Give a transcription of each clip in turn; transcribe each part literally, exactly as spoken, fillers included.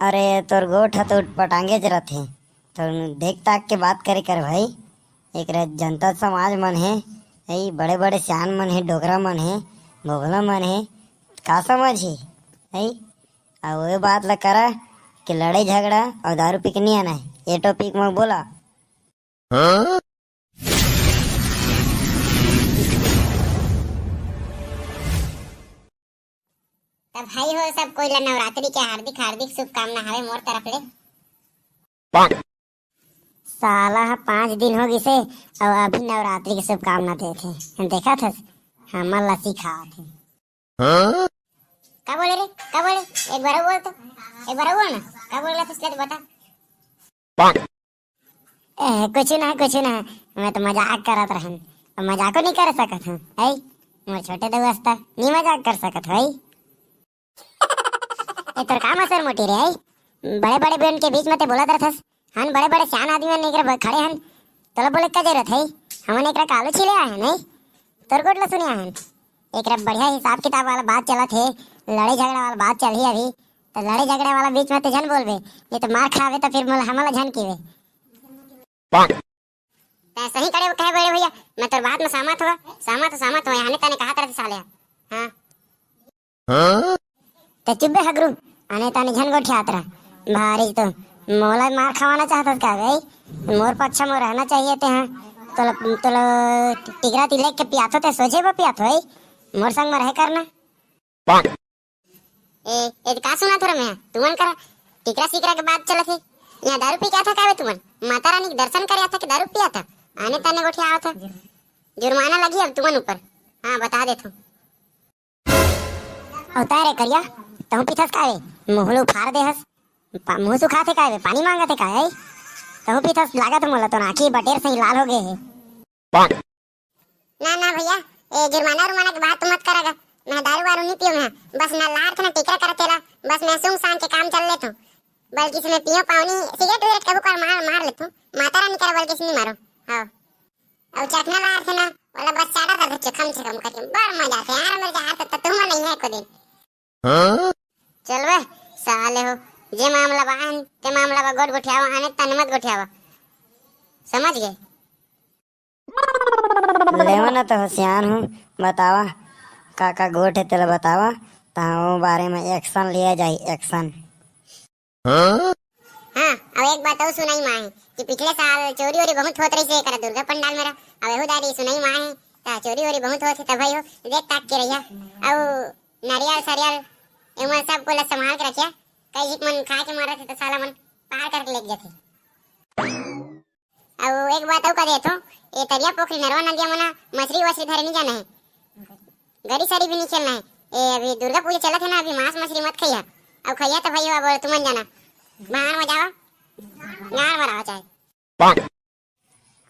अरे, तोर गोठ ह तो उटपटांगेच रथे। तो देख ताक के बात करे कर भाई। एकरा जनता समाज मन हे, ए, बड़े-बड़े सियान मन हे, डोकरा मन हे, भोभला मन हे, का समझ हे? ए, अउ ए बात ल करा कि लड़ाई झगड़ा अउ दारू पी के नी आना हे। ए topic म बोला। हाँ? त भाई हो, सब कोई ला नवरात्रि के हार्दिक, हार्दिक शुभकामना हवे मोर तरफ ले। साला ह पाँच दिन हो गिसे, अउ अभी नवरात्रि के शुभकामना देत हे। देखत हस, हमन ला सिखावत हे। हाँ? का बोले रे? का बोले? एक बार अउ बोल तो। एक बार अउ बोल ना। का बोले ला पिछले तो बता। ए, कुछ ना, कुछ ना। मैं तो मजाक करत रहन। अब मजाको नहीं कर सकत हूँ, है? मोर छोटे दोस्त नी मजाक कर सकत हो, है? ए, तोर का मसर मोटी रे, है? बड़े-बड़े बेन के बीच में ते बोलत रहथस। हन बड़े-बड़े सियान आदमी मन एकरे ब-, खड़े हन। तोला बोले का जरूरत है? हमन एकरा कालो छिले आए हन, है? तोर गोठ ला सुने आए हन। एकरा बढ़िया हिसाब किताब वाला बात चलत हे, लड़ाई झगड़ा वाला बात चलही अभी। त लड़ाई झगड़ा वाला बीच में ते झन बोलबे, नहीं तो मार खावे त फिर मोला, हमन ला झन किवे। तैं सही करे कहे बड़े भैया, मैं तोर बात में सहमत हो, सहमत हो, सहमत हो, आने ताने कहा तरह से साले। हाँ। हाँ? ते चुप बे हगरू, आने ताने झन गोठियात रह। भारी तो मोला मार खवाना चाहत का बे? मोर पक्ष में रहना चाहिए ते, हाँ। तोला, तोला टिकरा तिलक के पियाथो ते सोझे बा पियाथो, है? मोर संग में रहे करना। ए, ए, का सुना थोड़ा मैं? तुमन करा टिकरा सिकरा के बात चलत हे। यहाँ दारू पी के आता का बे तुमन? माता रानी के दर्शन करे आता कि दारू पिया था? आने ताने गोठिया आवत है। जुर्माना लगी अब तुमन ऊपर। हाँ, बता देत हूँ। अउ तैं रे करिया, तहूँ पीथस का बे? मुँह ल उफार दे हस। पा-, मुँह सुखाथे का बे? पानी मांगत हे का, है? तहूँ पीथस, लागत मोला तो आँखी बटेर सही लाल हो गए हे। ना, ना भैया, ए जुर्माना उर्माना के बात तो मत करा गा। मैं दारू वारू नहीं पीऊँ मैं। बस ना लार थे ना टिकरा करा तेला। बस मैं सूंघ सांघ के काम चल लेथूँ। बल्कि से मैं पीऊँ पावनी, सिगरेट विगरेट कभू कर मार, मार लेथूँ। माता रानी करा बल्कि से नहीं मारो। हाँ। अउ चखना लार थे ना, वाला बस चाटा था धच्चे खम से कम करके। बड़ मजा आथे यार, मेरे जहाँ तक तो तुम नहीं है को दिन। हाँ? चल बे, साले हो, जे मामला बा आन, ते मामला बा गोठ गोठियावा, आने तन मत गोठियावा। समझ गए? लेवा ना तो होशियार हूँ, बतावा, का का गोठ है तेला बतावा, तहाँ वो बारे में action लिया जाए, action। हाँ? हाँ, अब एक बात अउ सुनाई माँ है कि पिछले साल चोरी वोरी बहुत होत रही से एकरा दुर्गा पंडाल मेरा, अब एहू दारी सुनाई माँ है, ता चोरी वोरी बहुत होत है, तब भाई हो, देख ताक के रहिया। अउ नारियल सारियल एमन सब को ला संभाल के रखिया। कई झिक मन खा के मरत हे तो साला मन पार करके लेके जाथे। अउ एक बात अउ कह देथो, ए तरिया पोखरी नरवा नदिया मना मछरी वछरी धरे नहीं जाना है। गरी सरी भी नहीं खेलना है। ए अभी दुर्गा पूजा चलत है ना, अभी मांस मछली मत खइया। अब खइया तो भाई अब तुमन जाना। बाहर में जावा, गाड़ में रहो चाहे।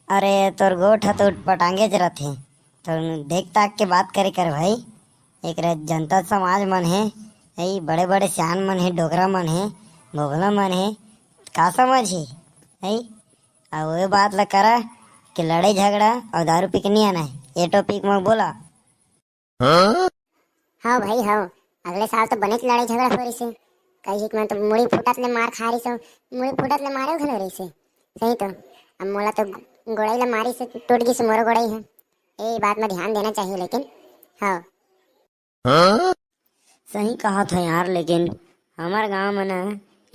अरे, तोर गोठ ह तो उटपटांगेच रथे। तो देख ताक के बात करे कर भाई। एकरा जनता समाज मन हे, ए बड़े-बड़े सियान मन हे, डोकरा मन हे, भोभला मन हे, का समझ हे? ए, अउ ए बात ल करा कि लड़ाई झगड़ा अउ दारू पी के नी आना हे। ए topic म बोला। हाँ? हाँ भाई, हाँ। अगले साल तो बनेच लड़ाई झगड़ा हो रहिसे। कई झिक मन तो मुड़ी फूटत ले मार खा रहिसे, मुड़ी फूटत ले मारे घलो रहिसे। सही तो, अब मोला तो गोड़ई ला मारिसे, टूट गिस मोरो गोड़ई ह। ए बात में ध्यान देना चाहिए लेकिन। हाँ। हाँ? सही कहा था यार, लेकिन हमर गांव में ना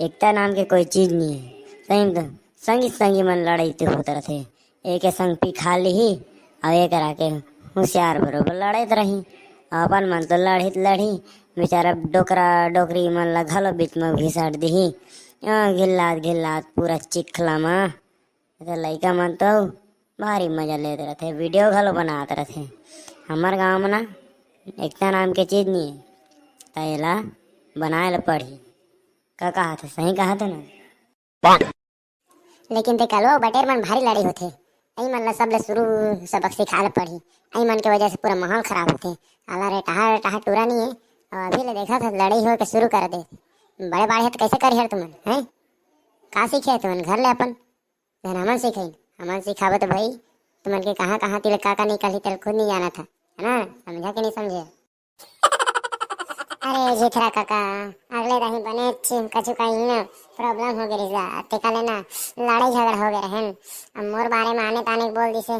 एकता नाम के कोई चीज नहीं है। सही में तो संगी संगी मन लड़ाई तो होत रथे। एक संग पी खा लिही, अउ एक आके होशियार बरोबर लड़त रही। अपन मन तो लड़ित लड़ी, बेचारा डोकरा डोकरी मन ला घलो बीच में घिसट दिही। आ, घिल्लात घिल्लात पूरा चिखला मा। त लइका मन तो भारी मजा लेत रथे, video घलो बनात रथे। हमर गांव में ना एकता नाम के चीज नहीं है, त एला बनाए ल पड़ही। का कहा था, सही कहा था ना? लेकिन ते कलवा बटेर मन भारी लड़ाई होथे। अई मन ला सब ले शुरू सबक सिखाए ल पड़ही। अई मन के वजह से पूरा माहौल खराब होथे। आला रे टहा रे टहा टूरा नहीं है। अउ अभी ले देखा था लड़ाई हो के शुरू कर दे। बड़े बाड़े हे त कैसे करिहर तुमन, हैं? का सीखे तुमन घर ले अपन? जन हमन सिखाइन, हमन सिखाबो तो भाई, तुमन के कहाँ कहाँ तिल का का निकलही तेल खुद नहीं जाना था, है ना? समझा कि नहीं समझे? अरे झिथरा काका, अगले दही बने कछु कहीं ना problem हो गए रिहिस गा, तेका ले ना लड़ाई झगड़ा हो गए रहन। अब मोर बारे में आने ताने के बोल दिसे,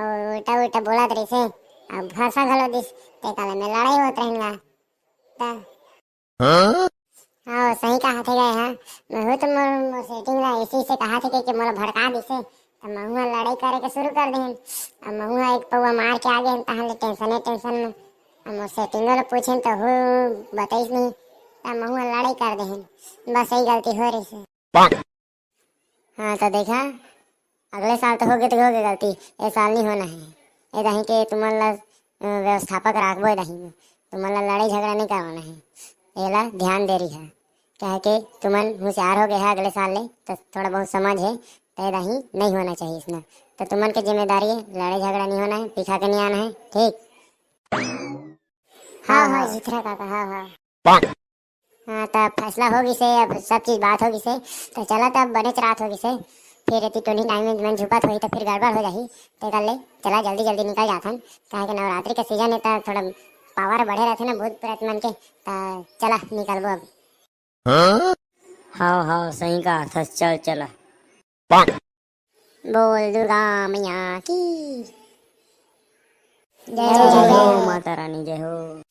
और उल्टा उल्टा बोलत रहिसे, अब भरसा घलो दिस, तेका ले में लड़ाई होत रहन गा। ता हाँ, सही कहा थे गए हाँ। मैं हूँ तो मोर, मोर setting ला ऐसे ऐसे कहा थे कि, कि मोला भड़का दिसे, तो महू हा लड़ाई करे के शुरू कर देहन। अब महू हा एक पौवा मार के आ गए, तहाँ ले tension ए tension में। अब मोर setting ला पूछेन तो हूँ बताइस नहीं, तो महू हा लड़ाई कर देहन। बस यही गलती हो रहिसे। हाँ, तो देखा, अगले साल तो हो गए तो हो गए गलती, ए साल नहीं होना है। ए दही के तुमन ला, अ, व्यवस्थापक राखबो ए दही में। तुमन ला लड़ाई झगड़ा नहीं करवाना है। एला ध्यान दे रही है। क्या है कि तुमन होशियार हो गए है अगले साल ले, तो थोड़ा बहुत समझ है, तो ए दही नहीं होना चाहिए इसमें। तो तुमन के जिम्मेदारी है, लड़ाई झगड़ा नहीं होना है, पिखा के नहीं आना है, ठीक? हाँ, हाँ, हाँ। झिथरा काका, हाँ, हाँ। हाँ, त फैसला हो गिसे, अब सब चीज बात हो गिसे, त चला, त अब बनेच रात हो गिसे, फिर एती टोनी टाइम में मन झुपत होही, त फिर गड़बड़ हो जाही। तेकर ले चला, जल्दी जल्दी निकल जाथन, काहे कि नवरात्रि के सीजन है, त थोड़ा पावर बढ़े रहथे ना भूत प्रेत मन के। त चला, निकलबो अब। हाँ, हाँ, सही कहा थस, चल चला। बोल दुर्गा मैया की जय। जय हो माता रानी, जय हो।